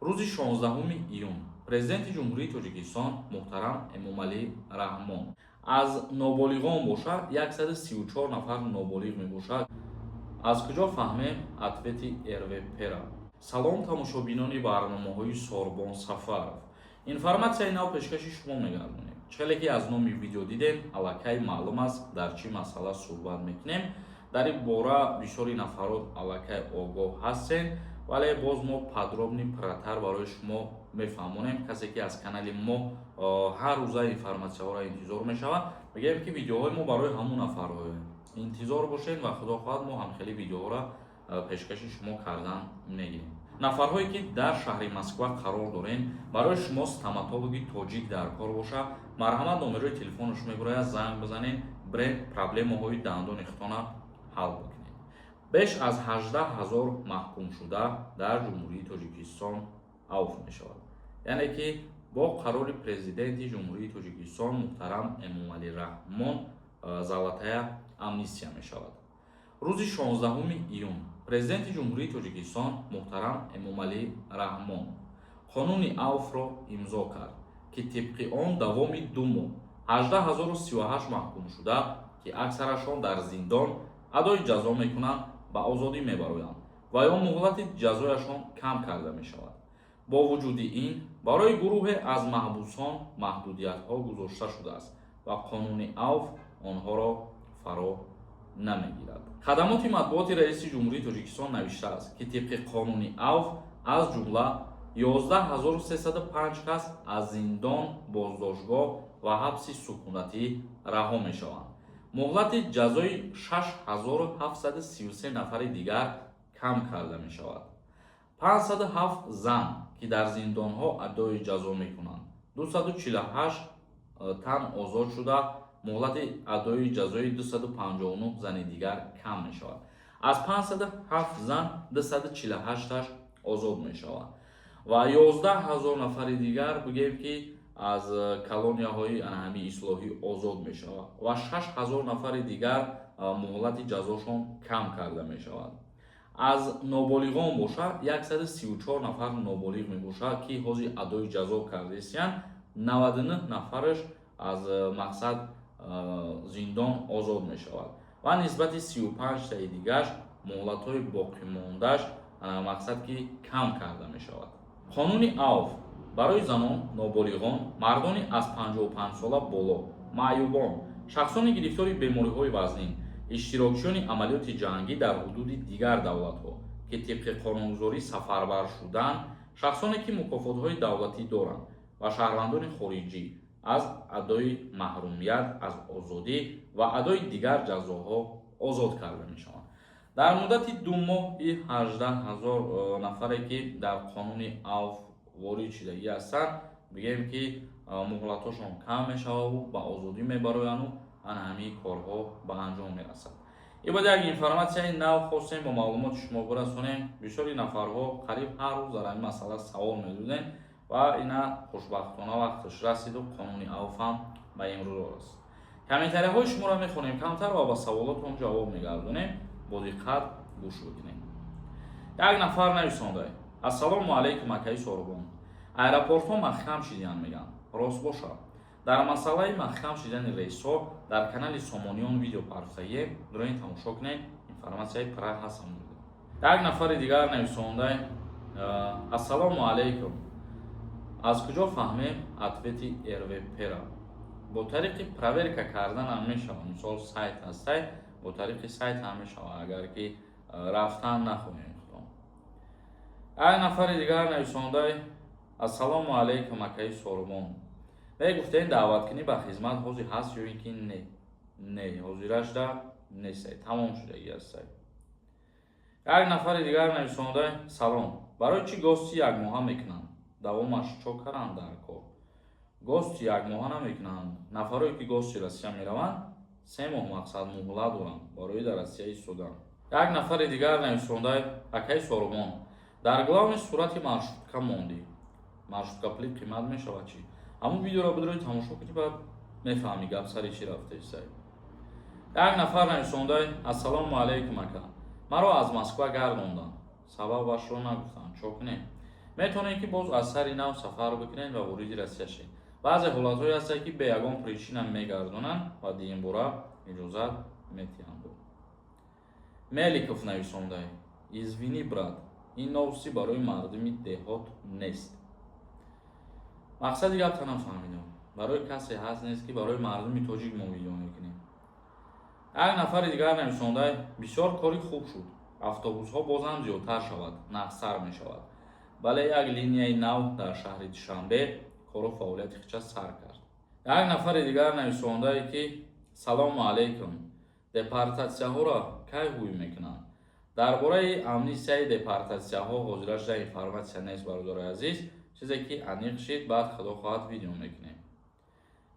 Рӯзи 16 июн Президенти Ҷумҳурии Тоҷикистон муҳтарам Эмомалӣ Раҳмон. Аз ноболиғон бошад, 134 нафар ноболиғ мебошад. Аз куҷо фаҳмем ответи РВП-ра? Салом, тамошобинони барномаҳои Сорбон Сафаров. Информатсияи нав пешкаши шумо мегардонем. Чӣ ки аз номи видео дидем, аллакай маълум аст, дар чӣ масъала суҳбат мекунем. Дар ин бора бисёри нафарот аллакай огоҳ ҳастем, вале боз мо подробный пурратар барои шумо мефаҳмонем. Касе ки аз канали мо ҳар рӯза информатсияҳоро интизор мешавад, мегӯем, ки видеоҳои мо барои ҳамун нафарҳое. Интизор бошед ва, худо хоҳад, мо ҳамхели видеоҳоро пешкаши шумо кардан мегирем. Нафарҳое ки дар шаҳри Москва қарор дорем, барои шумо стоматологи тоҷик дар кор бошад, марҳамат, номерои телефонаш мебурояд, занг бизанед, бирен, проблемаҳои дандони худтона ҳал бикунед. Беш аз 18 ҳазор маҳкумшуда дар Ҷумҳурии Тоҷикистон авф мешавад, яъне ки бо қарори Президенти Ҷумҳурии Тоҷикистон муҳтарам Эмомалӣ Раҳмон золотая амнистия мешавад. Рӯзи 16 июн Президенти Ҷумҳурии Тоҷикистон муҳтарам Эмомалӣ Раҳмон қонуни авфро имзо кард, ки тибқи он давоми 2 моҳ 18 038 маҳкумшуда, ки аксарашон дар зиндон адои ҷазо мекунанд, ба озодӣ мебароянд ва ё муҳлати ҷазояшон кам карда мешавад. Бо вуҷуди ин, барои гурӯҳе аз маҳбусон маҳдудиятҳо гузошта шудааст ва қонуни авф онҳоро фаро намегирад. Хадамоти матбуоти раиси Ҷумҳурии Тоҷикистон навиштааст, ки тибқи қонуни авф, аз ҷумла 11 305 кас аз зиндон, боздоштгоҳ ва ҳабси сукунатӣ раҳо мешаванд, муҳлати ҷазои 6733 нафари дигар кам карда мешавад. 507 зан, ки дар зиндонҳо адои ҷазо мекунанд, 248 тан озод шуда, муҳлати адои ҷазои 259 зани дигар кам мешавад. Аз 507 зан 248-аш озод мешавад ва 11 ҳазор нафари дигар, бигӯем, ки аз колонияҳои ҳамин ислоҳӣ озод мешавад ва 6 ҳазор нафари дигар муҳлати ҷазошон кам карда мешавад. Аз ноболиғон бошад, 134 нафар ноболиғ мебошад, ки ҳозир адои ҷазо кардаистиянд, 99 нафараш аз мақсад зиндон озод мешавад ва нисбати 35таи дигараш муҳлатҳои боқимондааш мақсад ки кам карда мешавад. Қонуни авф барои занон, ноболиғон, мардони аз 55 сола боло, маъюбон, шахсони гирифтори бемориҳои вазнин, иштирокчиёни амалиёти ҷангӣ дар ҳудуди дигар давлатҳо, ки тибқи қонунгузорӣ сафарбар шудан, шахсоне ки мукофотҳои давлатӣ доранд, ва шаҳрвандони хориҷӣ аз адои маҳрумият аз озодӣ ва адои дигар ҷазоҳо озод карда мешаванд. Дар муддати 2 моҳи 18 000 нафаре ки дар қонуни авф ворид шудагӣ ҳастанд, бигӯем, ки муҳлатҳошон кам мешаваду ба озодӣ мебароянду ана ҳамин корҳо ба анҷом мерасад. Ин буд як информатсияи нав, хостем бо маълумоти шумо бирасонем. Бисёри нафарҳо қариб ҳар рӯз дар ҳамин масъала савол медодем ва ина хушбахтона вақташ расиду қонуни авф ҳам ба имрӯз раст. Комментарияҳои шуморо мехонем камтар ва ба саволотон ҷавоб мегардонем. Бо диққат гӯш бикунем. Як нафар нависонда: «Ассалому алайкум, акаи Сорбон. Аэропортҳо маҳкам шидиянд мегӯянд, рост бошад?» Дар масъалаи маҳкам шидани рейсҳо дар канали Сомониён видео партофтагием, дуроин тамошо кунед, информатсияи пурра ҳастам. Як нафари дигар нависонда: «Ассалому алайкум, аз куҷо фаҳмем ответи РВП-ра?» Бо тариқи проверка карданам мешавад. Мисол, сайт ҳастай, бо тариқи сайт ҳам мешавад, агар ки рафтан нахоҳем худо. Як нафари дигар нависонда: «Ассалому алайкум, акаи Сорбон, мегуфтем, даъваткунӣ ба хизмат ҳозир ҳаст ё ин ки не?» Не, ҳозирашда нестай, тамом шудагӣ ҳастай. Як нафари дигар нависонда: «Салом, барои чӣ ГОСТи якмоҳа мекунанд? Давомаш чо каранд дар кор?» ГОСТи якмоҳа намекунанд. Нафарое ки ГОСТи Россия мераванд, 3 моҳ мақсад муҳлат доранд барои дар Россия истодан. Як нафари дигар нависонда: «Акаи Сорбон, дар главный сурати маршрутка мондӣ, маршрутка пули қимат мешавад чӣ?» Ҳамун видеоро бидрои тамошо кунӣ, баъд мефаҳмӣ гап сари чӣ рафтаистай. Як нафар нависонда: «Ассалому алайкум, ака, маро аз Москва гардонданд, сабабашро нагуфтанд, чо кунем?» Метавонед, ки боз аз сари нав сафар бикунед ва вориди Россия шед. Баъзе ҳолатҳое ҳастанд, ки бе ягон причина мегардонанд ва дуюмбора иҷозат метиҳанд. Меликов нависонда: «Извини, брат, ин новости барои мардуми деҳот нест». Мақсади гапта нафаҳмидам. Барои касе ҳаст, нест, ки барои мардуми тоҷик мо видео мекунем. Як нафари дигар нависонда: «Бисёр кори хуб шуд, автобусҳо бозам зиёдтар шавад, нағзтар мешавад». Бале, як линияи нав дар шаҳри Душанбе кору фаъолияти худша сар кард. Як нафари дигар нависондае, ки «Салому алайкум, депортатсияҳоро кай ҳуй мекунанд?» Дар бораи амнистияи депортатсияҳо ҳозира шуда информатсия нест, бародарои азиз. Чизе ки аниқ шид, баъд, худо хоҳад, видео мекунем.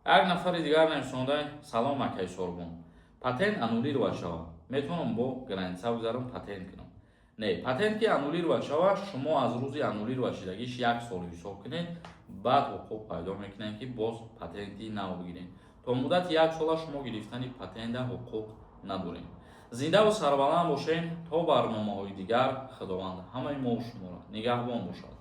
Як нафари дигар нависонда: «Салом, акай Сорбон, патент аннулировать шавад, метавонам бо граница гузарам, патент кунам?» Не, патент ки аннулировать шавад, шумо аз рӯзи аннулировать шудагиш як сол ҳисоб кунед, баъд ҳуқуқ пайдо мекунед, ки боз патенти нав бигиред. То муддати як сола шумо гирифтани патента ҳуқуқ надоред. Зиндаву сарбаланд бошед то барномаҳои дигар. Худованд ҳамаи мо шуморо нигаҳбон бошад.